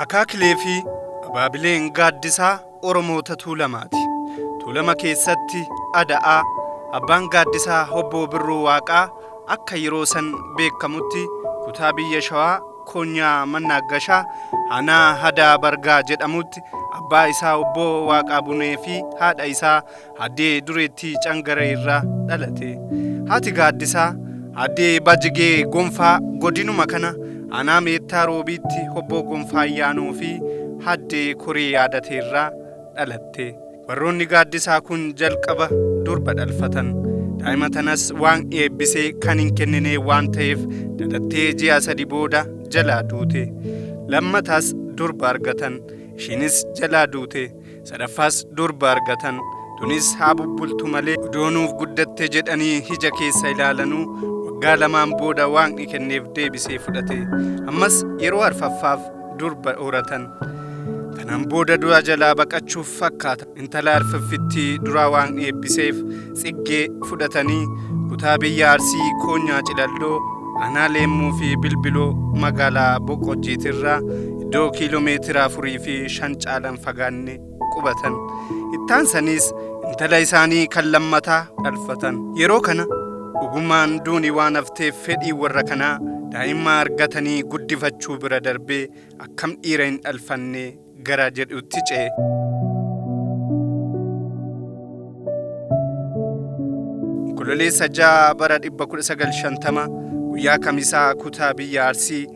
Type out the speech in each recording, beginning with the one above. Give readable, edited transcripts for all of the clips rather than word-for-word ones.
Akaakilee fi abaabileen Gaaddisaa Oromoota Tuulamaati. Tuulama keessatti Ada'aa abbaan Gaaddisaa Obbo Birruu Waaqaa akka yeroo san beekamutti kutaa biyya Shawaa Konyaa Mannaaggashaa Aanaa Hadaa Bargaa jedhamutti abbaa isaa Obbo Waaqaa Bunee fi haadha isaa Addee Dureettii Cangaree irraa dhalate. Haati Gaaddisaa Addee Bajigee Gonfaa godinuma kana aanaa Meettaa Roobiitti Obbo Gonfaa Ayyaanoo fi Addee Koree Yaadatee irraa dhalatte. Warroonni Gaaddisaa kun jalqaba durba dhalfatan. Daa'ima tanas waan eebbisee kan hin kennine waan ta'eef dhalattee ji'a 3 booda jalaa duute. Lammataas durba argatan. Ishiinis jalaa duute. Sadaffaas durba argatan. Tunis haa bubbultu malee odoo nuuf guddatte jedhanii ija keessa ilaalanuu waggaa 2n booda waaqni kenneef deebisee fudhate. Ammas yeroo arfaffaaf durba horatan. Kanaan booda du'a jalaa baqachuuf fakkaata. Intala arfaffittii duraa waaqni eebbiseef Tsiggee fudhatanii kutaa biyya Arsii Koonyaa Cilalloo aanaa Leemmuu fi Bilbiloo magaalaa Boqqojjiitirraa iddoo kiiloomeetira 4 fi 5 caalan fagaanne qubatan. Ittaansaniis intala isaanii kan lammataa dhalfatan. Yeroo kana dhugumaan duuni waan hafteef fedhiin warra kanaa daa'imma argatanii guddifachuu bira darbee akkam dhiira hin dhalfanne gara jedhutti ce'e. Onkololeessa 6 bara 1950 guyyaa Kamisaa kutaa biyya Arsii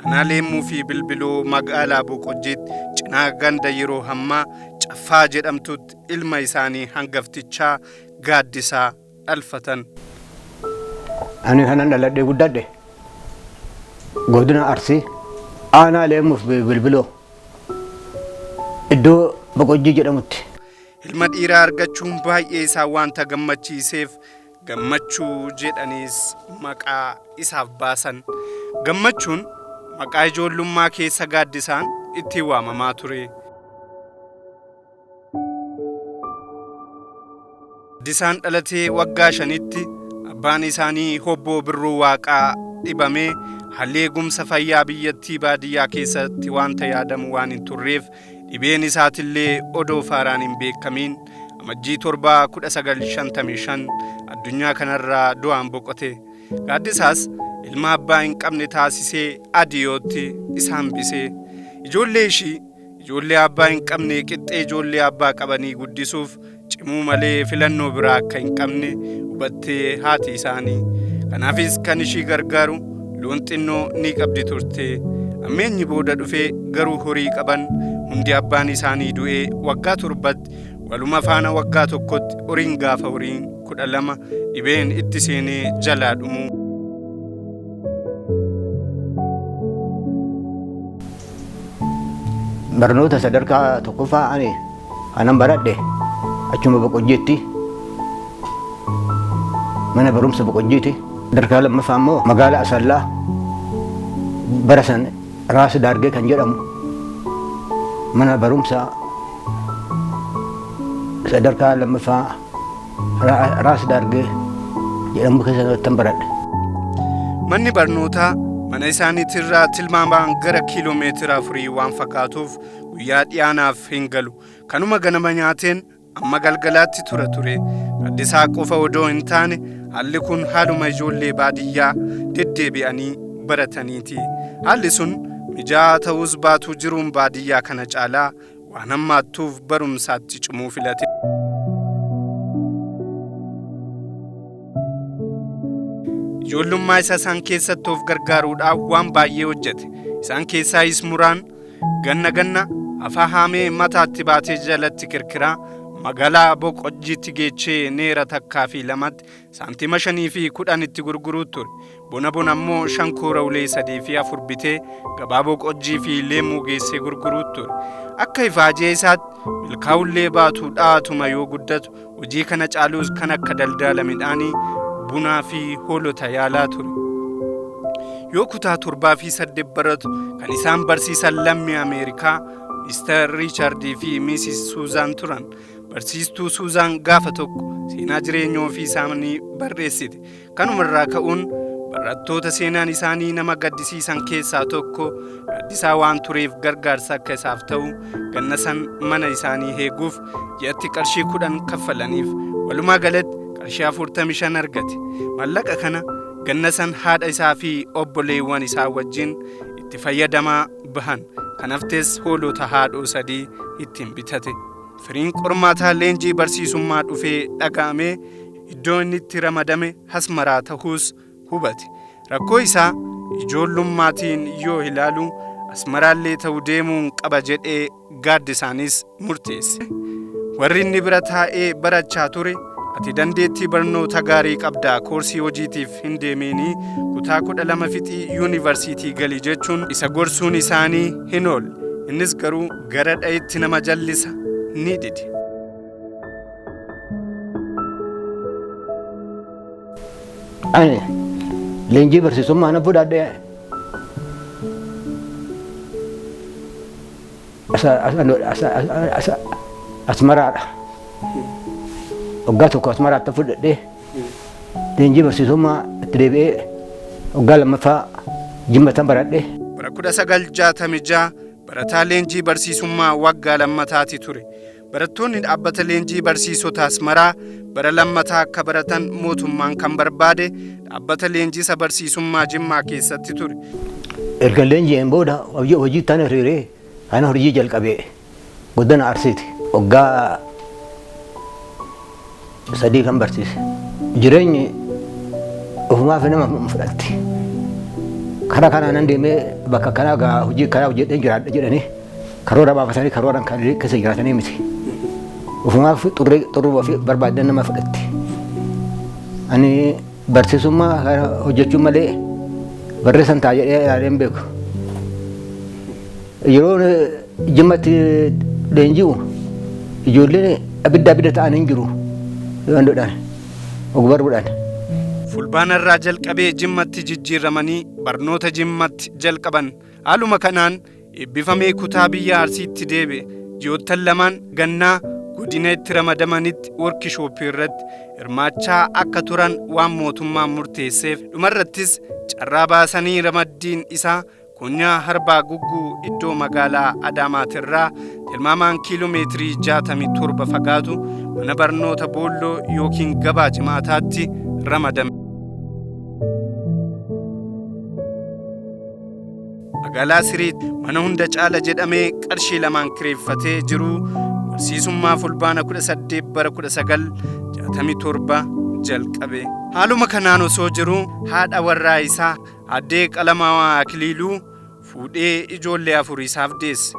aanaa Leemmuu fi Bilbiloo magaalaa Boqojjiitti cinaa ganda yeroo hammaa Caffaa jedhamtutti ilma isaanii hangaftichaa Gaaddisaa dhalfatan. Ani kanan dhaladhee guddadhe godina Arsii aanaa Leemmuuf Bilbiloo iddoo Boqojjii jedhamutti. Ilma dhiiraa argachuun baay'ee isaan waanta gammachiiseef Gammachuu jedhaniis maqaa isaaf baasan. Gammachuun maqaa ijoollummaa keessa Gaaddisaan ittiin waamamaa ture. Gaaddisaan dhalatee waggaa 5tti abbaan isaanii Obbo Birruu Waaqaa dhibamee haalli eegumsa fayyaa biyyattii baadiyyaa keessatti waanta yaadamu waan hin turreef dhibeen isaatillee odoo faaraan hin beekamiin Amajjii 7, 1955 addunyaa kanarraa du'aan boqote. Gaaddisaas ilma abbaa hin qabne taasisee Adiyootti isa hambise. Ijoollee ishii ijoollee abbaa hin qabne qixxee ijoollee abbaa qabanii guddisuuf cimuu malee filannoo biraa akka hin qabne hubattee haati isaanii. Kanaafis kan ishii gargaaru loon xinnoo ni qabdi turte. Ammeenyi booda dhufee garuu horii qaban hundi abbaan isaanii du'ee waggaa 7tti waluma faana waggaa tokkotti horiin gaafa horiin 12 dhibeen itti seenee jalaa dhumuu. Barnoota sadarkaa tokkoffaa ani kanan baradhe achuma Boqojjiitti mana barumsa Boqojjiiti. Sadarkaa lammaffaa immoo magaala Asallaa bara san Raas Daargee kan jedhamu mana barumsa sadarkaa lammaffaa Raas Daargee jedhamu keessattan baradhe. Manni barnootaa mana isaaniitirraa tilmaamaan gara kiiloomeetira afurii waan fagaatuuf guyyaa dhiyaanaaf hin galu. Kanuma ganama nyaateen amma galgalaatti tura ture. Gaaddisaa qofa odoo hin taane haalli kun haaluma ijoollee baadiyyaa deddeebi'anii barataniiti. Haalli sun mijaa'aa ta'uus baatu jiruun baadiyyaa kana caalaa waan hammaattuuf barumsaatti cimuu filate. Ijoollummaa isa isaan keessatti of gargaaruudhaaf waan baay'ee hojjete. Isaan keessaayis muraan ganna ganna afaa haamee mataatti baatee jalatti kirkiraa magaalaa Boqojjiitti geechee neera takkaa fi lamatti saantima 5 fi 10 itti gurguruu ture. Bona bona immoo shankoora ulee 3 fi 4 bitee gabaa Boqojjii fi Leemmuu geessee gurguruu ture. Akka ifaajee isaatti milkaa'ullee baatu dha'atuma yoo guddatu hojii kana caaluus kan akka daldaala midhaanii, bunaa fi hoolota yaalaa ture. Yoo kutaa 7 fi 8 baratu kan isaan barsiisan lammii Ameerikaa Mister Riichardii fi Miisis Suuzaan turan. Barsiistuu Suuzaan gaafa tokko seenaa jireenya ofii isaanii barreessite. Kanumarraa ka'uun Barattoota seenaan isaanii nama gaddisiisan keessaa tokko Gaaddisaa waan tureef gargaarsa akka isaaf ta'u ganna san mana isaanii eeguuf ji'atti qarshii 10 kaffalaniif. Walumaa galatti qarshii 45 argate. Maallaqa kana ganna san haadha isaa fi obboleewwan isaa wajjin itti fayyadamaa bahan. Kan haftes hoolota haadhoo 3 ittiin bitate. Firiin qormaataa leenjii barsiisummaa dhufee dhaga'amee iddoo inni itti ramadame Asmaraa ta'uus hubate. Rakkoo isaa ijoollummaatiin yoo ilaalu Asmaraallee ta'u deemuun qaba jedhee Gaaddisaanis murteesse. Warri inni bira taa'ee barachaa ture ati dandeettii barnoota gaarii qabdaa koorsii hojiitiif hin deemiinii kutaa 12 fixii yuunivarsiitii gali jechuun isa gorsuun isaanii hin oolle. Innis garuu gara dha'itti nama jallisa ni dide. Ani leenjii barsiisummaa na fudhadhe Asmaraadha. Waggaa tokko Asmaraatti fudhadhe leenjii barsiisummaa itti deebi'ee waggaa lammaffaa Jimmatan baradhe. Bara 1966 barataa leenjii barsiisummaa waggaa lammataati ture. Barattoonni dhaabbata leenjii barsiisota Asmaraa bara lammataa akka baratan mootummaan kan barbaade dhaabbata leenjisa barsiisummaa Jimmaa keessatti ture. Erga leenji'een booda hojii itti hiriiree kan hojii jalqabe godina Arsiiti. Waggaa 3 kan barsiise. Jireenyi ofumaaf nama fudhatti. Karaa kanaan nan deemee bakka kanaa gaa hojii kanaa hojjedheen jiraadha jedhanii karoora baafatanii karooraan kan keessa jiraatanii miti. Ofumaaf xurree xurruu ofii barbaadan nama fudhatti. Ani barsiisummaa kana hojjechuu malee barreessan ta'a jedhee yaadee hin beeku. Yeroo Jimmatti leenji'u ijoolleen abidda abidda ta'an hin jiru. Wandoodhaan ogbarruudhaan. Fulbaana irraa jalqabee Jimmatti jijjiirramanii barnoota Jimmatti jalqaban. Haaluma kanaan eebbifamee kutaa biyya Arsiitti deebi'e. Ji'oottan lamaan gannaa godina itti ramadamanitti workishooppii irratti hirmaachaa akka turan waan mootummaan murteesseef dhumarrattis carraa baasanii ramaddiin isaa Konyaa Harbaa Gugguu iddoo magaalaa Adaamaatirraa tilmaamaan kiiloomeetirii 67 fagaatu mana barnoota Boolloo yookiin Gabaa Jimaataatti ramadame. Magaalaa Siriitti mana hunda caala jedhamee qarshii 2 kireeffatee jiru barsiisummaa Fulbaana 18 bara 1967 jalqabe. Haaluma kanaan osoo jiru haadha warraa isaa Addee Qalamaawaa Akiliiluu fuudhee ijoollee 4 isaaf deesse.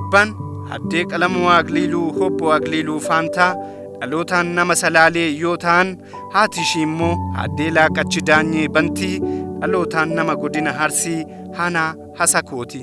Abbaan Addee Qalamaawaa Akiliiluu Obbo Akiliiluu Faantaa dhalootaan nama Salaalee yoo ta'an haati ishii immoo Addee Laaqachi Daanyee Bantii dhalootaan nama godina Arsii Aanaa Hasakooti.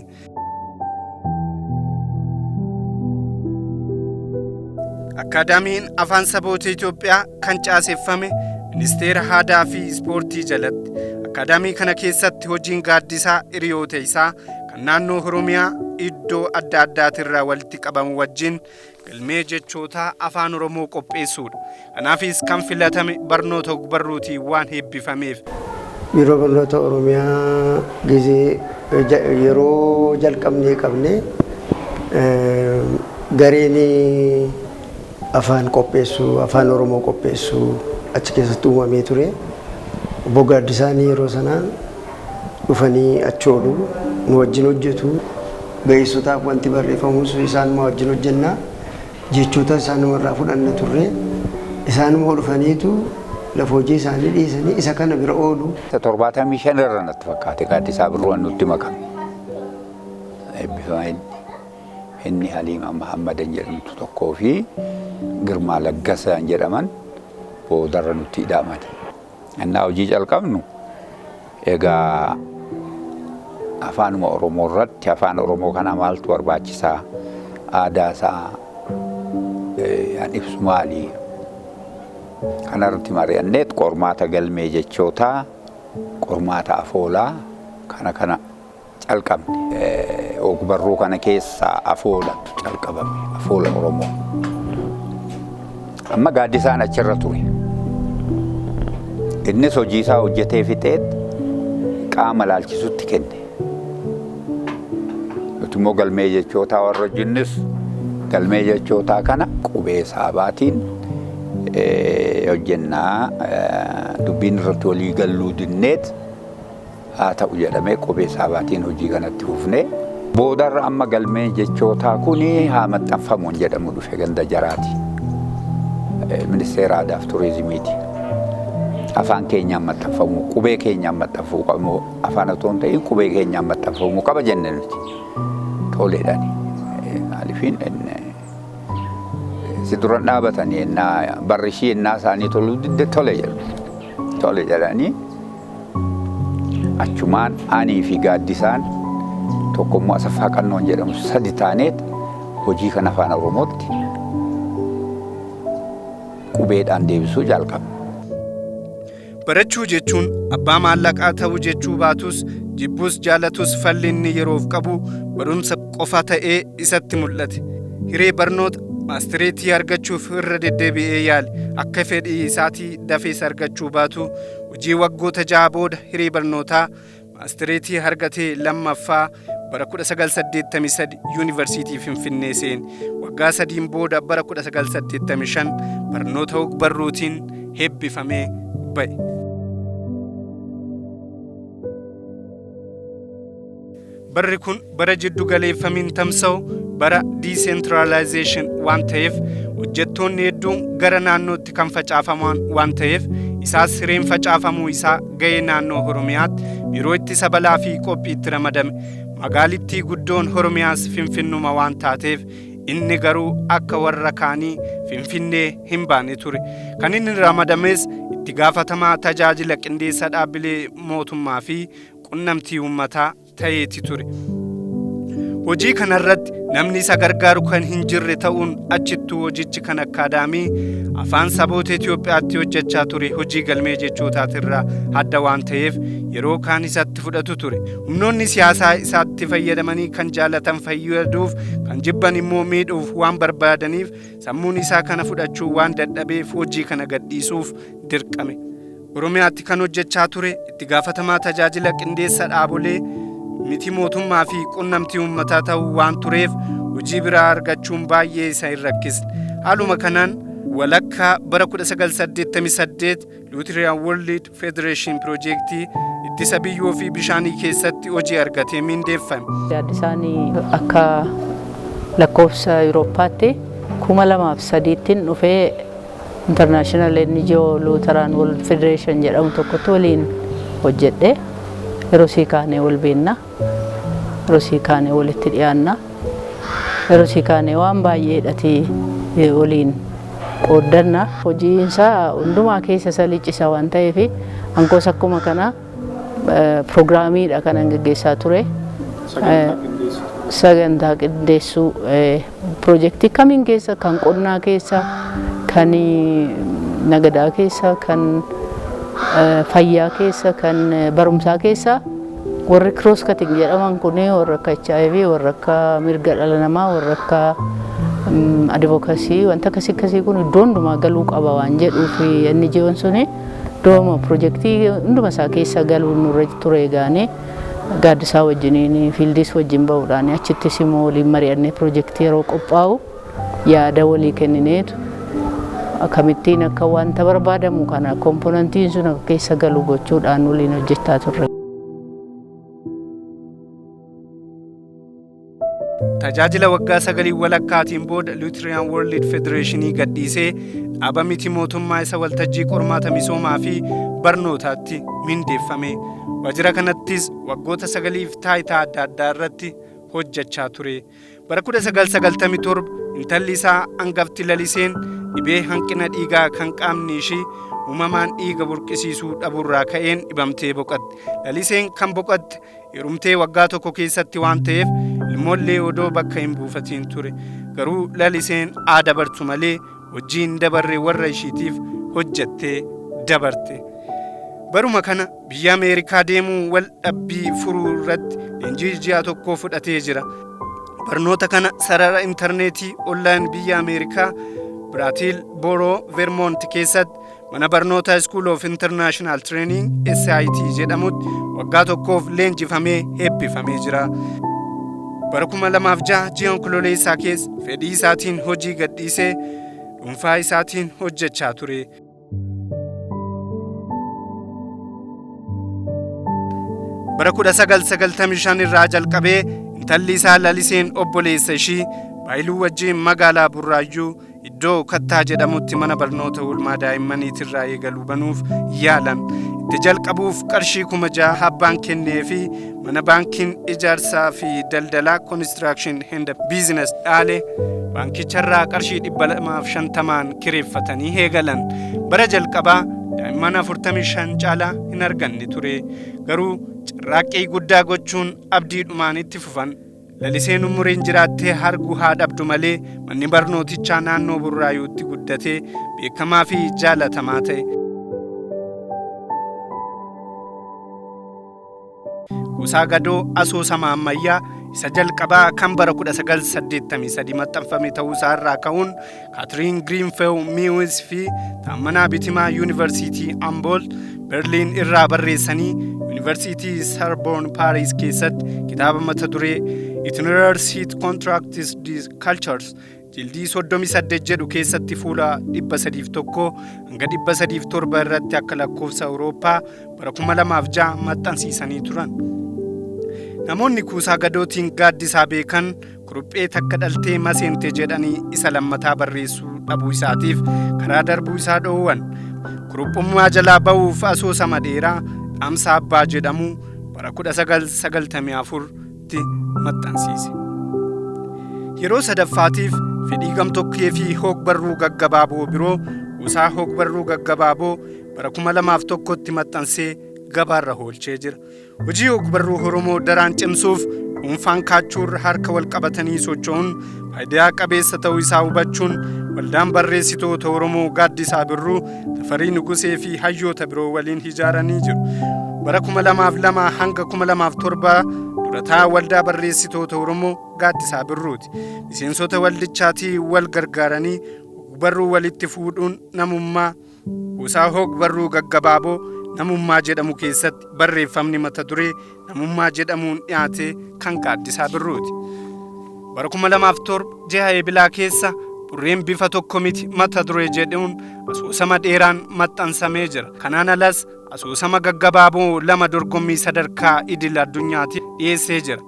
Akkaadaamiin Afaan Saboota Itoophiyaa kan caaseffame Ministeera Aadaa fi Ispoortii jalatti. Akkaadaamii kana keessatti hojiin Gaaddisaa hiriyoota isaa kan naannoo Oromiyaa iddoo adda addaatirraa walitti qabamu wajjin galmee jechootaa Afaan Oromoo qopheessuudha. Kanaafis kan filatame barnoota ogbarruutiin waan eebbifameef. Biiroo Barnoota Oromiyaa gizee yeroo jalqabnee qabne gareen afaan qopheessu Afaan Oromoo qopheessu achi keessatti uumamee ture. Obbo Gaaddisaan yeroo sana dhufanii achi oolu nu wajjin hojjetu. Ga'eessotaaf wanti barreeffamus isaanuma wajjin hojjenna. Jechoota isaanuma irraa fudhanna turre. Isaanuma dhufaniitu lafa hojii isaanii dhiisanii isa kana bira oolu. 75 irra natti fakkaate Gaaddisaa Birruu nutti makame. Eebbifama inni. Inni Haliimaa Mahammadan jedhamtu tokkoo fi Girmaa Laggasaa jedhaman boodarra nutti hidhaman. Innaa hojii calqabnu egaa afaanuma Oromoo irratti afaan Oromoo kana maaltu barbaachisaa aadaa isaa an ibsu maali? Kana irratti mari'anneet qormaata galmee jechootaa, qormaata afoolaa kana kana calqabne. Ogbarruu kana keessaa afoolatu calqabame, afoola Oromoo. Amma Gaaddisaan achirra ture. Innis hojii isaa hojjetee fixeet Qaama laalchisutti kenne. Nuti immoo galmee jechootaa warra hojjennes galmee jechootaa kana qubee saabaatiin hojjennaa, dubbiin irratti walii galluu dinneet haa ta'u jedhamee qubee saabaatiin hojii kanatti fufnee. Boodarra amma galmee jechootaa kuni haa maxxanfamuun jedhamu dhufe ganda jaraati. Ministeera Aadaa fi Turizimiiti. Afaan keenyaan maxxanfamuu, qubee keenyaan maxxanfamuu qabu, afaan otoo hin ta'in qubee keenyaan maxxanfamuu qaba jenne nuti. Toleedhaani. Maaliifin si duran dhaabatanii ennaa barri ishii ennaa isaanii toluu didde tole jedhu. Tole jedhanii achumaan anii fi Gaaddisaan tokkommoo Asaffaa Qannoon jedhamu sadi taaneet hojii kana afaan Oromootti qubeedhaan deebisuu jalqabne. Barachuu jechuun abbaa maallaqaa ta'uu jechuu baatus, jibbus jaalatus falli inni yeroof qabu barumsa qofa ta'ee isatti mul'ate. Hiree barnoota maastireetii argachuuf irra deddeebi'ee yaale. Akka fedhii isaatii dafees argachuu baatu, hojii waggoota 6 booda hiree barnootaa maastireetii argatee lammaffaa bara 1983 Yuunivarsiitii Finfinnee seene. Waggaa sadiin booda bara 1985 barnoota og-barruutiin heebbifamee ba'e. Barri kun bara jiddu galeeffamiin tamsa'u, bara decentralization waan ta'eef, hojjettoonni hedduun gara naannootti kan facaafaman waan ta'eef, isaas hireen facaafamuu isaa ga'ee naannoo Oromiyaatti biiroo ittisa balaa fi qophiitti ramadame. Magaalittii guddoon Oromiyaas Finfinnuma waan taateef, inni garuu akka warra kaanii Finfinnee hin baane ture. Kan inni ramadames itti gaafatamaa tajaajila qindeessa dhaabbilee mootummaa fi qunnamtii uummataa ta'eeti ture. Hojii kanarratti namni isa gargaaru kan hin jirre ta'uun, achittuu hojichi kan akkaadaamii afaan saboota Itoophiyaatti hojjechaa ture hojii galmee jechootaatirraa adda waan ta'eef, yeroo kaan isatti fudhatu ture. Humnoonni siyaasaa isaatti fayyadamanii kan jaalatan fayyaduuf, kan jibban immoo miidhuuf waan barbaadaniif, sammuun isaa kana fudhachuu waan dadhabeef hojii kana gadhiisuuf dirqame. Oromiyaatti kan hojjechaa ture itti gaafatamaa tajaajila qindeessa dhaabolee miti mootummaa fi qunnamtii uummataa ta'uu waan tureef, hojii biraa argachuun baay'ee isa hin rakkisne. Haaluma kanaan walakkaa bara 1988 Lutheran World Federation Piroojeektii ittisa biyyoo fi bishaanii keessatti hojii argatee mindeeffame. Gaaddisaan akka lakkoofsa Yuurooppaatti 2003ttiin dhufee International NGO Lutheran World Federation jedhamu tokkotti waliin hojjedhe. Yeroo sii kaanee wal beekna. Yeroo sii kaanee walitti dhiyaanna. Yeroo sii kaanee waan baay'eedhati waliin qooddanna. Hojiin isaa hundumaa keessa isa liccisa waan ta'eef, hankoos akkuma kana piroogiraamiidha kanan gaggeessaa ture. Sagantaa qindeessuu piroojeektii kamiin keessa, kan qonnaa keessa, kan nagadaa keessa, kan fayyaa keessa, kan barumsaa keessa, warri cross cutting jedhaman kun, warra akka HIV, warra akka mirga dhala namaa, warra akka advocacy, wanta akkasii akkasii kun iddoo hundumaa galuu qaba waan jedhuuf, NGO'n suni dooma piroojeektii hunduma isaa keessa galuun nurra ture. Gaanii Gaaddisaa wajjiniin fieldiis wajjin bahuudhaan, achittis immoo waliin mari'annee, piroojeektii yeroo qophaa'u yaada walii kennineetu akkamittiin akka wanta barbaadamu kana componentiin sun akka keessa galu gochuudhaan waliin hojjechaa turre. Tajaajila waggaa 9 walakkaatiin booda Lutheran World Federationii gadhiisee dhaaba miti mootummaa isa waltajjii qormaata misoomaa fi barnootaatti mindeeffame. Waajjira kanattis waggoota 9f taayitaa adda addaa irratti hojjechaa ture. Bara 1997 intalli isaa hangafti Laliseen dhibee hanqina dhiigaa kan qaamni ishii uumamaan dhiiga burqisiisuu dhabuurraa ka'een dhibamtee boqatte. Laliseen kan boqatte heerumtee waggaa tokko keessatti waan ta'eef, ilmoollee odoo bakka hin buufatiin ture. Garuu Laliseen aada bartu malee hojii hin dabarre, warra ishiitiif hojjettee dabarte. Baruma kana biyya Ameerikaa deemuu wal dhabbii furuu irratti leenjii ji'a tokkoo fudhatee jira. Barnoota kana sarara intarneetii online biyya Ameerikaa Brattleboro, Vermont keessatti mana barnoota School of International Training SIT jedhamutti waggaa tokkoof leenjifamee eebbifamee jira. Bara 2006 ji'a Onkololeessaa keessa fedhii isaatiin hojii gadhiisee dhuunfaa isaatiin hojjechaa ture. Bara 1995 irraa jalqabee intalli isaa Laliseen obboleessa ishii Baayiluu wajjin magaalaa Burraayyuu iddoo Kattaa jedhamutti mana barnoota oolmaa daa'immaniitirraa eegaluu banuuf yaalan. Itti jalqabuuf qarshii 6,000 abbaan kennee fi mana baankiin ijaarsaa fi daldalaa Construction and Business dhaale baankicharraa qarshii 250n kireeffatanii eegalan. Bara jalqabaa daa'imman 45 caalaa hin arganne ture. Garuu carraaqqii guddaa gochuun abdiidhumaan itti fufan. Laliseen umuriin jiraattee arguu haa dhabdu malee manni barnootichaa naannoo Burraayuutti guddatee beekamaa fi jaalatamaa ta'e. Kuusaa Gadoo asoosama ammayyaa isa jalqabaa kan bara 1983 maxxanfame ta'uu isaa irraa ka'uun Kaatiriin Giriinfew Miwis fi Taammanaa Bitimaa Yuunivarsiitii Ambool Berliin irraa barreessanii Yuunivarsiitii Sarboon Paariis keessatti kitaaba mata duree Itinerary Contracts des Cultures jildii 38 jedhu keessatti fuula 301 hanga 307 irratti akka lakkoofsa Awurooppaa bara 2006 maxxansiisanii turan. Namoonni Kuusaa Gadootiin Gaaddisaa beekan kuruphee takka dhaltee maseente jedhanii isa lammataa barreessuu dhabuu isaatiif karaa darbuu isaa dhoowwan. Kuruphummaa jalaa ba'uuf asoosama dheeraa Dhaamsa Abbaa jedhamu bara 1994 tti maxxansiise. Yeroo sadaffaatiif fedhii gamtokkee fi hogbarruu gaggabaaboo biroo kuusaa hogbarruu gaggabaaboo bara 2001tti maxxansee gabaarra oolchee jira. Hojii ogbarruu Oromoo daraan cimsuuf dhuunfaan kaachuurra harka wal qabatanii socho'uun faayidaa qabeessa ta'uu isaa hubachuun waldaan barreessitoota Oromoo Gaaddisaa Birruu, Tafarii Nugusee fi hayyoota biroo waliin ijaaranii jiru. Bara 2002 hanga 2007 durataa waldaa barreessitoota Oromoo Gaaddisaa Birruuti. Miseensota waldichaatii wal gargaaranii ogbarruu walitti fuudhuun namummaa kuusaa hogbarruu gaggabaaboo namummaa jedhamu keessatti barreeffamni mata duree namummaa jedhamuun dhiyaate kan Gaaddisaa Birruuti. Bara 2007 ji'a Eebilaa keessa Burreen bifa tokko miti mata duree jedhuun asoosama dheeraan maxxansamee jira. Kanaan alas asoosama gaggabaaboo lama dorgommii sadarkaa idil addunyaatti dhiyeessee jira.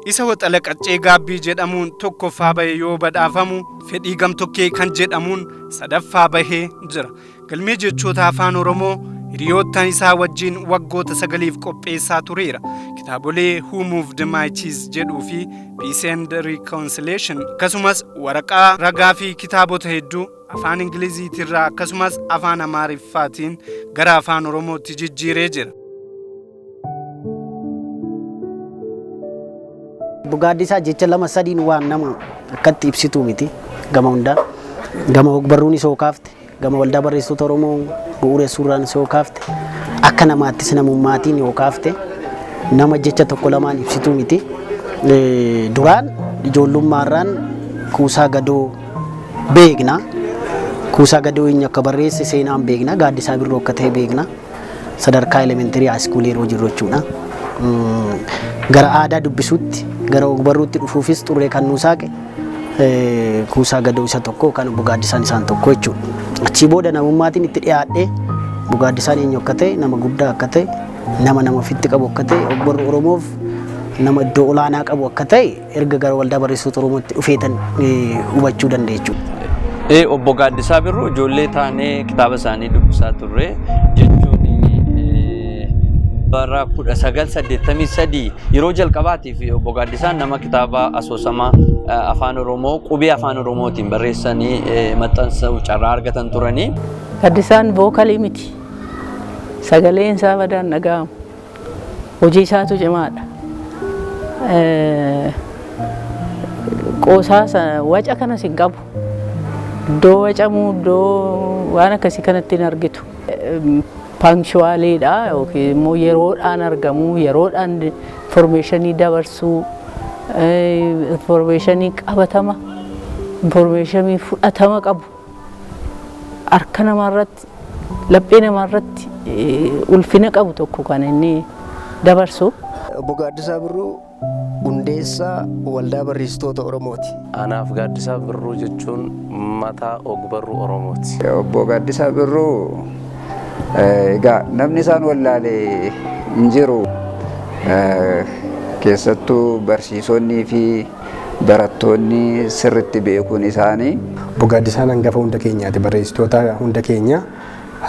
Isa Waxala Qaccee Gaabbii jedhamuun tokkoffaa bahe yoo badhaafamu, Fedhii Gamtokkee kan jedhamuun sadaffaa bahee jira. Galmee jechoota Afaan Oromoo hiriyoottan isaa wajjin waggoota sagaliif qopheessaa tureera. Kitaabolee Who Moved My Cheese jedhuu fi Peace and Reconciliation akkasumas waraqaa ragaa fi kitaabota hedduu afaan Ingiliziitirraa akkasumas afaan Amaariffaatiin gara afaan Oromootti jijjiiree jira. Obbo Gaaddisaa jecha lama sadiin waan nama akkatti ibsitu miti gama hundaa. Gama ogbarruunis yoo kaafte, gama waldaa barreessitoota Oromoo bu'uuressuurraanis yoo kaafte, akka namaattis namummaatiin yoo kaafte nama jecha tokko lamaan ibsitu miti. Duraan ijoollummaarraan Kuusaa Gadoo beekna. Kuusaa Gadoo eenyu akka barreesse seenaan beekna. Gaaddisaa Birruu akka ta'e beekna. Sadarkaa elementary high school yeroo jirru jechuudha. Gara aadaa dubbisuutti, gara ogbarruutti dhufuufis xurree kan nuu saaqe Kuusaa Gadoo isa tokko kan obbo Gaaddisaan isaan tokko jechuudha. Achii booda namummaatiin itti dhiyaadhee obbo Gaaddisaan eenyu akka ta'e, nama guddaa akka ta'e, nama nama ofitti qabu akka ta'e, ogbarruu Oromoof nama iddoo olaanaa qabu akka ta'e erga gara waldaa barreessitoota Oromootti dhufeetan hubachuu danda'e jechuudha. Obbo Gaaddisaa Birruu ijoollee taanee kitaaba isaanii dubbisaa turre jechuun bara 1983 yeroo jalqabaatiif obbo Gaaddisaan nama kitaaba asoosama afaan Oromoo qubee afaan Oromootiin barreessanii maxxansa carraa argatan turanii. Gaaddisaan vocal miti. Sagaleen isaa badaan dhaga'amu. Hojii isaatu cimaadha. Qoosaa sana waca kanas hin qabu. Iddoo wacamuu, iddoo waan akkasii kanatti hin argitu. Punctualiidha yookiin immoo yeroodhaan argamuu, yeroodhaan informationii dabarsuu, informationii qabatama, informationii fudhatama qabu. Harka namaarratti laphee namaarratti ulfina qabu tokko kan inni dabarsu. Obbo Gaaddisaa Birruu hundeessaa waldaa barreessitoota Oromooti. Anaaf Gaaddisaa Birruu jechuun mataa ogbarruu Oromooti. Obbo Gaaddisaa Birruu egaa namni isaan wallaalee hin jiru. Keessattuu barsiisonnii fi barattoonni sirriitti beekuun isaanii. Obbo Gaaddisaan hangafa hunda keenyaati. Barreessitoota hunda keenya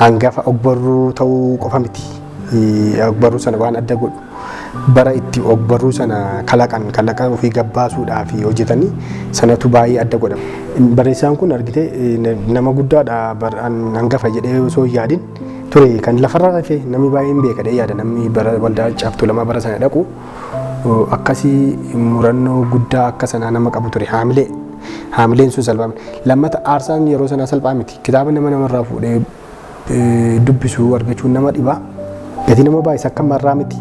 hangafa ogbarruu ta'uu qofa miti. Ogbarruu sana waan adda godhu bara itti ogbarruu sana kalaqan kalaqa ofii gabbaasuudhaaf hojjetanii sanatu baay'ee adda godha. Barreessaan kun argite nama guddaadha hangafa jedhee osoo hin yaadin ture kan lafarra rafee namni baay'een beeka jedhee yaada namni bara waldaa caaftuu lama bara sana dhaqu akkasii murannoo guddaa akka sanaa nama qabu ture haamilee. Haamileen sun salphaa miti. Lammata aarsaan yeroo sanaa salphaa miti. Kitaaba nama namarraa fuudhee dubbisuu argachuun nama dhibaa. Gatii nama baay'isa akka marraa miti.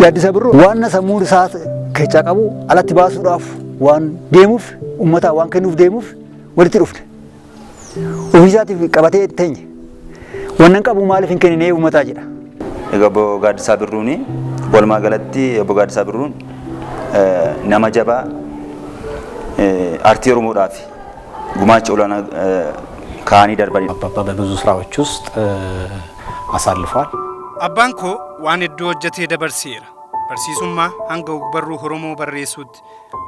Gaaddisa Birruu waan sammuu isaa keessaa qabu alatti baasuudhaaf waan deemuuf uummataa waan kennuuf deemuuf walitti dhufne. Ofii isaatiif qabatee teenye. Wannan qabu maaliif hin kenninee uummataa jedha. Egaa obbo Gaaddisaa Birruun walumaa galatti obbo Gaaddisaa Birruun nama jabaa aartii Oromoodhaaf gumaacha olaanaa kaa'anii darbanii. አባባ በብዙ ስራዎች ውስጥ አሳልፏል። Abbaan koo waan hedduu hojjetee dabarseera. Barsiisummaa hanga ogbarruu Oromoo barreessuutti.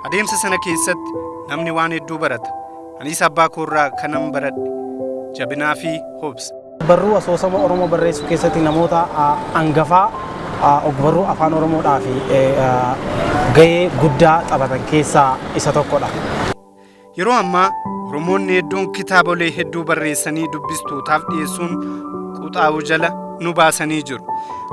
Adeemsa sana keessatti namni waan hedduu barata. Anis abbaa koorraa kanan baradhe. Jabinaa fi hobsa. Barruu asoosama Oromoo barreessuu keessatti namoota hangafaa ogbarruu afaan Oromoodhaa fi gahee guddaa taphatan keessaa isa tokkodha. Yeroo ammaa Oromoonni hedduun kitaabolee hedduu barreessanii dubbistootaaf dhiyeessuun quxaa'uu jala nu baasanii jiru.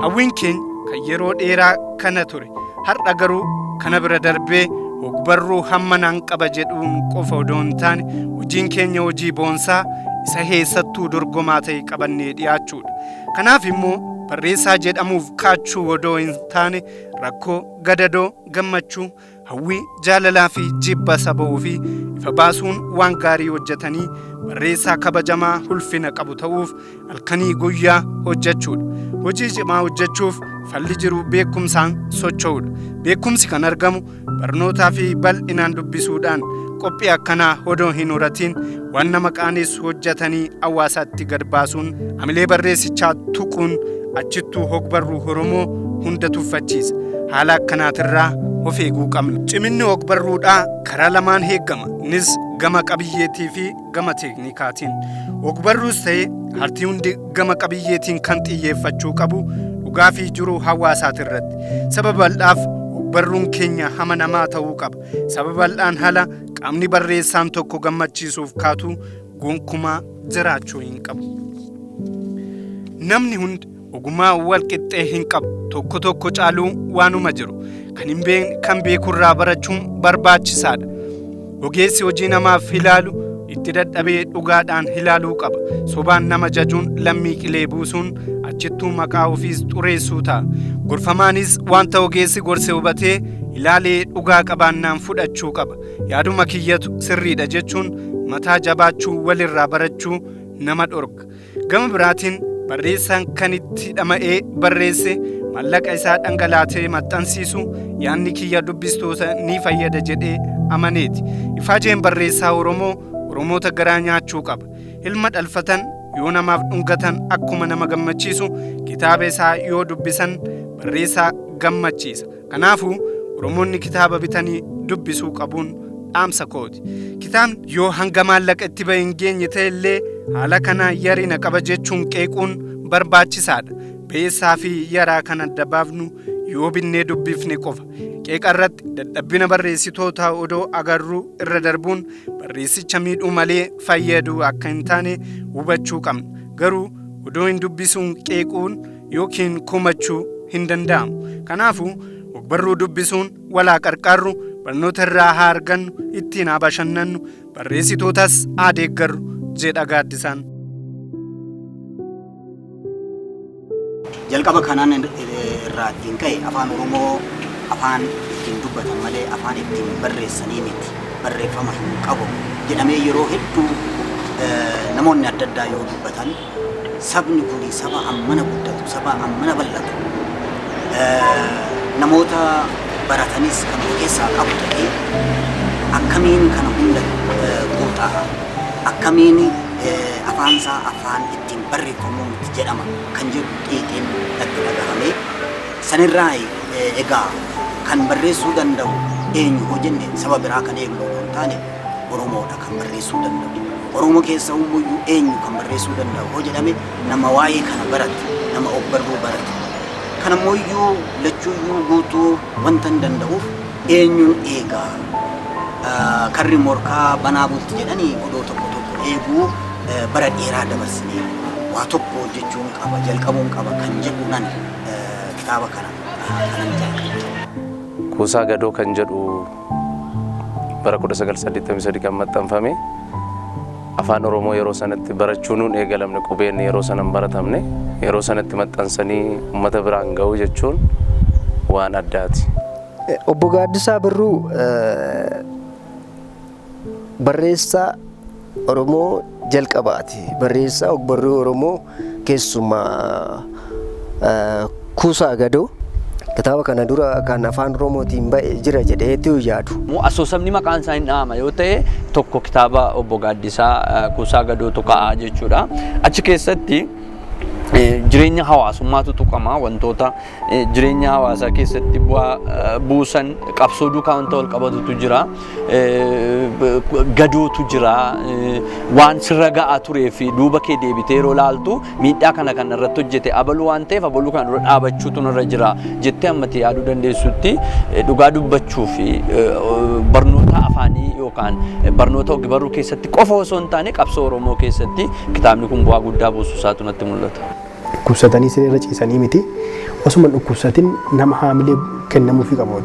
Hawwiin keenya kan yeroo dheeraa kana ture. Har'a garuu kana bira darbee ogbarruu hamma naan qaba jedhuun qofa odoo hin taane hojiin keenya hojii boonsaa isa heessattuu dorgomaa ta'e qabannee dhiyaachuudha. Kanaaf immoo barreessaa jedhamuuf kaachuu odoo hin taane rakkoo, gadadoo, gammachuu, hawwii, jaalalaa fi jibba saba ofii ifa baasuun waan gaarii hojjetanii barreessaa kabajamaa ulfina qabu ta'uuf halkanii guyyaa hojjechuudha. Hojii cimaa hojjechuuf falli jiru beekumsaan socho'uudha. Beekumsi kan argamu barnootaa fi bal'inaan dubbisuudhaan qophii akkanaa odoo hin horatiin waan nama qaanessu hojjetanii hawaasaatti gad baasuun hamilee barreessichaa tuquun achittuu hogbarruu Oromoo hunda tuffachiisa. Haala akkanaatirraa of eeguu qabna. Ciminni ogbarruudhaa karaa lamaan eegama. Innis gama qabiyyeetii fi gama teeknikaatiin. Ogbarruus ta'e aartii hundi gama qabiyyeetiin kan xiyyeeffachuu qabu dhugaa fi jiruu hawaasaatirratti. Saba bal'aaf ogbarruun keenya amanamaa ta'uu qaba. Saba bal'aan haala qaamni barreessaan tokko gammachiisuuf kaatu gonkumaa jiraachuu hin qabu. Namni hundi ogummaa wal qixxee hin qabu. Tokko tokko caaluu waanuma jiru. Kan hin beekne kan beekurraa barachuun barbaachisaadha. Ogeessi hojii namaaf ilaalu itti dadhabee dhugaadhaan ilaaluu qaba. Sobaan nama jajuun lammii qilee buusuun achittuu maqaa ofiis xureessuu ta'a. Gorfamaanis wanta ogeessi gorse hubatee ilaalee dhugaa qabaannaan fudhachuu qaba. Yaaduma kiyyatu sirriidha jechuun mataa jabaachuu walirraa barachuu nama dhorka. Gama biraatiin barreessaan kan itti dhama'ee barreesse mallaqa isaa dhangalaatee maxxansiisu yaadni kiyya dubbistoota ni fayyada jedhee amaneeti. Ifaajeen barreessaa Oromoo Oromoota garaa nyaachuu qaba. Ilma dhalfatan yoo namaaf dhungatan akkuma nama gammachiisu kitaaba isaa yoo dubbisan barreessaa gammachiisa. Kanaafuu Oromoonni kitaaba bitanii dubbisuu qabuun dhaamsa kooti. Kitaabni yoo hanga maallaqa itti bahe hin geenye ta'e illee haala kana yarina qaba jechuun qeequun barbaachisaadha. Beessaa fi yaraa kan adda baafnu yoo binnee dubbifne qofa. Qeeqa irratti dadhabbina barreessitoota odoo agarruu irra darbuun barreessicha miidhuu malee fayyaduu akka hin taane hubachuu qabna. Garuu odoo hin dubbisuun qeequun yookiin komachuu hin danda'amu. Kanaafuu ogbarruu dubbisuun walaa qarqaarru barnoota irraa haa argannu ittiin haa bashannannu barreessitootas haa deeggarru jedha Gaaddisaan. Jalqaba kanaan irraa ittiin ka'e afaan Oromoo afaan ittiin dubbatan malee afaan ittiin barreessanii miti barreeffama hin qabu jedhamee yeroo hedduu Namoonni adda addaa yoo dubbatan, sabni kun saba ammana guddatu, saba ammana bal'atu, namoota baratanis kan of keessaa qabu ta'ee, akkamiin kana hunda guutaa, akkamiin afaansaa afaan ittiin barreeffamuu miti jedhama kan jedhu xiiqiin natti dhagahame. Sanirraa egaa kan barreessuu danda'u eenyu hoo jenne, saba biraa kan eegnu otoo hin taane Oromoodha kan barreessuu danda'u. Oromoo keessa ummuyyuu eenyu kan barreessuu danda'u hoo jedhame, nama waa'ee kana barate, nama ogbarruu barate. Kanammoo lachuuyyuu guutuu wanta hin danda'uuf eenyuun eegaa, karri morkaa banaa bulti jedhanii, odoo tokko tokko eeguu bara dheeraa dabarsinee, waa tokko hojjechuun qaba, jalqabuun qaba kan jedhu nan kitaaba kana kanan jalqabe. Kuusaa Gadoo kan jedhu bara 1983 kan maxxanfame, afaan Oromoo yeroo sanatti barachuu nuun eegalamne, qubeen yeroo sana hin baratamne, yeroo sanatti maxxansanii uummata biraan ga'uu jechuun waan addaati. Obbo Gaaddisaa Birruu barreessaa Oromoo jalqabaati. Barreessaa ogbarruu Oromoo, keessumaa Kuusaa Gadoo. Kitaaba kana dura kan afaan Oromootiin ba'e jira jedheetu yaadu. Asoosamni maqaan isaa hin dhahama yoo ta'e tokko kitaaba obbo Gaaddisaa Kuusaa Gadootu ka'a jechuudha. Achi keessatti jireenya hawaasummaatu tuqama, wantoota jireenya hawaasaa keessatti bu'aa buusan, qabsoo duukaa wanta wal qabatutu jira, gadootu jira, waan sirra ga'aa turee fi duuba kee deebitee yeroo laaltu miidhaa kana kan irratti hojjete abaluu waan ta'eef abaluu kana dura dhaabachuutu nurra jira jettee ammatti yaaduu dandeessutti, dhugaa dubbachuu fi barnoota afaanii yookaan barnoota ogbarruu keessatti qofa osoo hin taane qabsoo Oromoo keessatti kitaabni kun bu'aa guddaa buusuu isaatu natti mul'ata. Dhukkubsatanii siree irra ciisanii miti. Osuma dhukkubsatin nama haamilee kennamuufii qabu.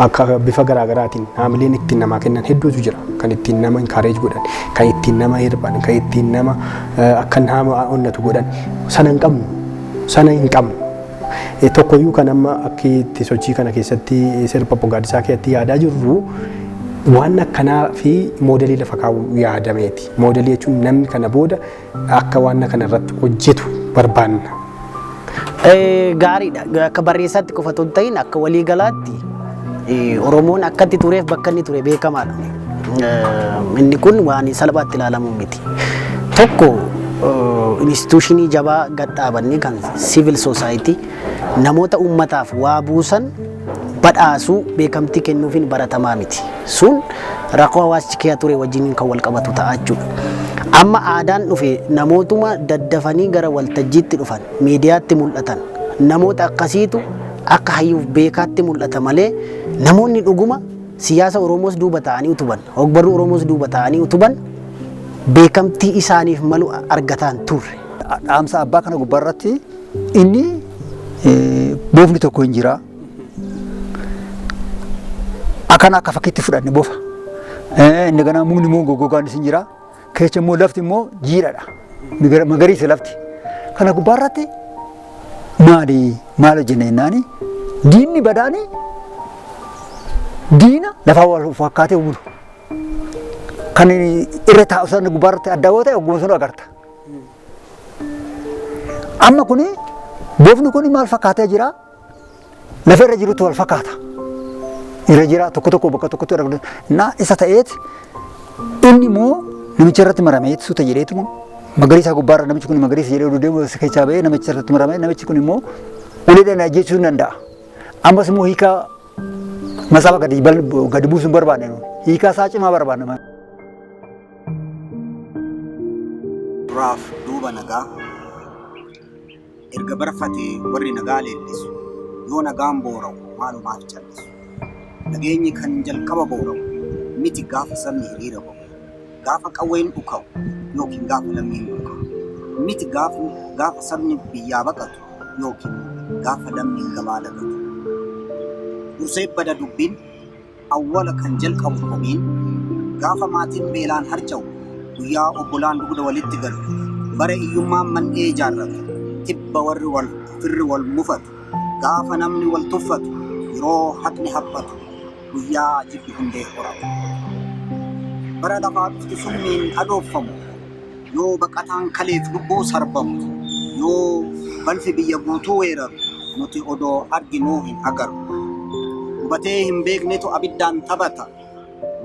Akka bifa garaagaraatiin haamileen ittiin namaa kennan hedduutu jira. Kan ittiin nama encourage godhan, kan ittiin nama hirban, kan ittiin nama akka nama onnatu godhan. Sana hin qabnu. Sana hin qabnu. Tokkoyyuu kan amma akka itti sochii kana keessatti sirba obbo Gaaddisaa keessatti yaadaa jirru waan akkanaa fi moodelii lafa kaa'uu yaadameeti. Moodelii jechuun namni kana booda akka waan kana irratti hojjetu barbaanna. Gaariidha. Akka barreessaatti qofa otoo hin ta'in akka waliigalaatti Oromoon akka itti tureef bakka inni ture beekamaadha. Inni kun waan salphaatti ilaalamu miti. Tokko, instituushinii jabaa gad dhaabannee kan civil society namoota uummataaf waa buusan badhaasuu, beekamtii kennuufiin baratamaa miti. Sun rakkoo hawaasichi keessa ture wajjiniin kan wal qabatu ta'a jechuudha. Amma aadaan dhufe namootuma daddafanii gara waltajjiitti dhufan, miidiyaatti mul'atan, namoota akkasiitu akka hayyuuf beekaatti mul'ata malee namoonni dhuguma siyaasa Oromoos duuba ta'anii utuban, ogbarruu Oromoos duuba ta'anii utuban beekamtii isaaniif malu argataan turre. Dhaamsa abbaa kana gubbaarratti inni boofni tokko hin jira. Akkana akka fakkiitti fudhanne bofa. Inni ganaa mukni immoo goggogaanis hin jira. Keessa immoo lafti immoo jiidhadha. Magariisa lafti. Kana gubbaarratti maali maal hojjenne jennaani, diinni badaani diina lafaa wal fakkaatee bulu. Kan irra taa'u sana gubbaarratti adda yoo ta'e ogguma sun agarta. Amma kuni bofni kuni maal fakkaatee jira? Lafa irra jirutti wal fakkaata. Irra jira tokko tokko bakka tokkotti argatu. Na isa ta'eet inni immoo namicha irratti maramee suuta jedheetu magariisa gubbaarra namichi kun magariisa jedhee oduu deemu keessaa ba'ee namicha irratti maramee, namichi kun immoo uleedhaan ajjeesuu hin danda'a. Ammas immoo hiikaa matsaafa gadi buusuu hin barbaanne nuyi. Hiikaa isaa cimaa barbaanne. Duraaf duuba nagaa. Erga barfatee warri nagaa leellisu, yoo nagaan boora'u maalumaaf callisu? Nageenyi kan jalqaba boora'u miti gaafa sabni hiriira ba'u, gaafa qawween dhuka'u yookiin gaafa lammiin dhuka'u miti, gaafa sabni biyyaa baqatu yookiin gaafa lammiin gabaa lagatu. Dursee bada dubbiin, awwala kan jalqabu komiin, gaafa maatiin beelaan harca'u, guyyaa obbolaan dugda walitti galu, bara iyyummaan mandhee ijaarratu, tibba warri wal firri wal mufatu, gaafa namni wal tuffatu, yeroo haqni haphatu, guyyaa jibbi hundee horatu. Bara lafaa dhufti summiin adooffamu, Yoo baqataan kaleef lubbuu sarbamu, yoo balfi biyya guutuu weeraru, nuti odoo arginuu hin agarru. Hubatee hin beeknetu abiddaan taphata.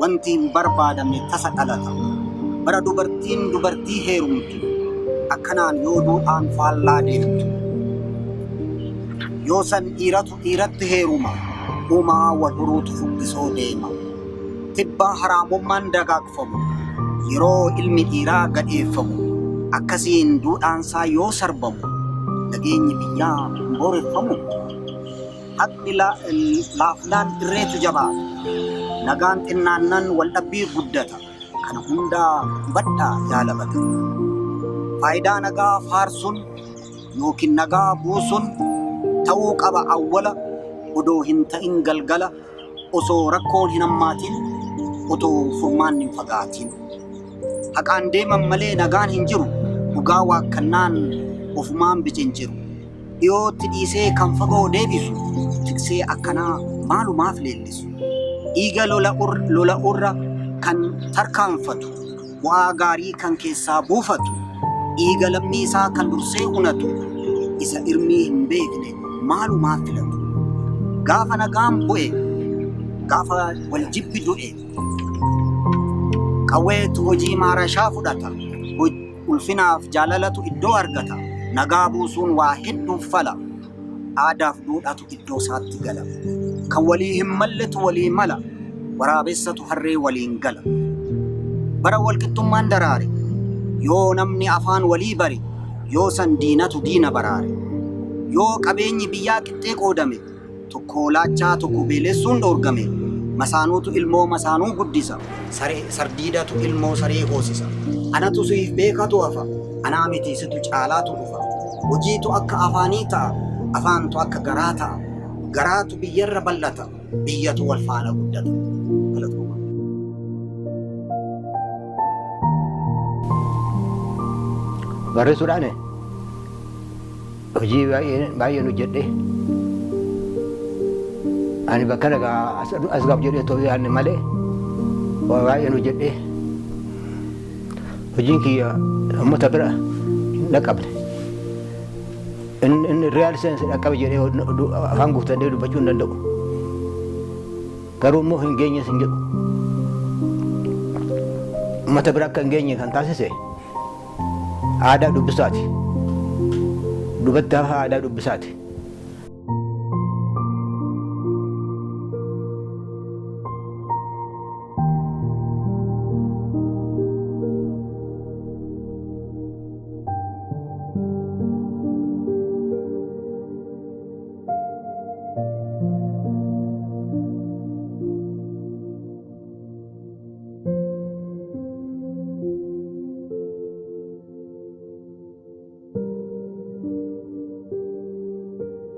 Wanti hin barbaadamne tasa dhalata. Bara dubartiin dubartii heerumtu, akkanaan yoo duudhaan faallaa deemtu. Yoo san dhiiratu dhiiratti heeruma, uumaa wal horuutu fuggisoo deema. Tibbaa haraamummaan dagaagfamu, yeroo ilmi dhiiraa gadheeffamu, akkasiin duudhaansaa yoo sarbamu, nageenyi biyyaa hin booreffamu. Haqni laafnaan irreetu jabaata. Nagaan xinnaannan waldhabbii guddata. Kana hundaa hubadhaa yaa labata. Faayidaa nagaa faarsuun yookiin nagaa buusuun ta'uu qaba awwala odoo hin ta'in galgala, osoo rakkoon hin hammaatin, otoo furmaanni hin fagaatin. Haqaan deeman malee nagaan hin jiru, dhugaa waakkannaan ofumaan bicinciru. Dhiyootti dhiisee kan fagoo deebisu, tiksee akkanaa maalumaaf leellisu? Dhiiga lola'urra kan tarkaanfatu, bu'aa gaarii kan keessaa buufatu, dhiiga lammii isaa kan dursee unatu, isa irmii hin beekne maalumaaf filatu? Gaafa nagaan bu'e, gaafa wal jibbi du'e, qawweetu hojii maarashaa fudhata, ulfinaaf jaalalatu iddoo argata, nagaa buusuun waa hedduuf fala, aadaaf duudhaatu iddoo isaatti gala. Kan walii hin malletu walii mala, waraabessatu harree waliin gala. Bara walqixxummaan daraare, yoo namni afaan walii bare, yoo san diinatu diina baraare. Yoo qabeenyi biyyaa qixxee qoodame, tokko laachaa tokko beelessuun dhoorgame, masaanuutu ilmoo masaanuu guddisa, sardiidatu ilmoo saree hoosisa. Anatu siif beekatu hafa, anaa miti situ caalaatu dhufa. Hojiitu akka afaanii ta'a, afaantu akka garaa ta'a. Garaatu biyyarra bal'ata, biyyatu wal faana guddata. Galatooma. Barreessuudhaan hojii baay'een hojjedhe. Ani bakka nagaa as gaaf jedhee too yaadne malee waa baay'een hojjedhe. Hojiin kiyya uummata bira hin dhaqqabne. Inni real sense dhaqqabe jedhee afaan guuttadhee dubbachuu hin danda'u. Garuu immoo hin geenyes hin jedhu. Uummata bira akka hin geenye kan taasise aadaa dubbisaati. Dubatti hafa aadaa dubbisaati.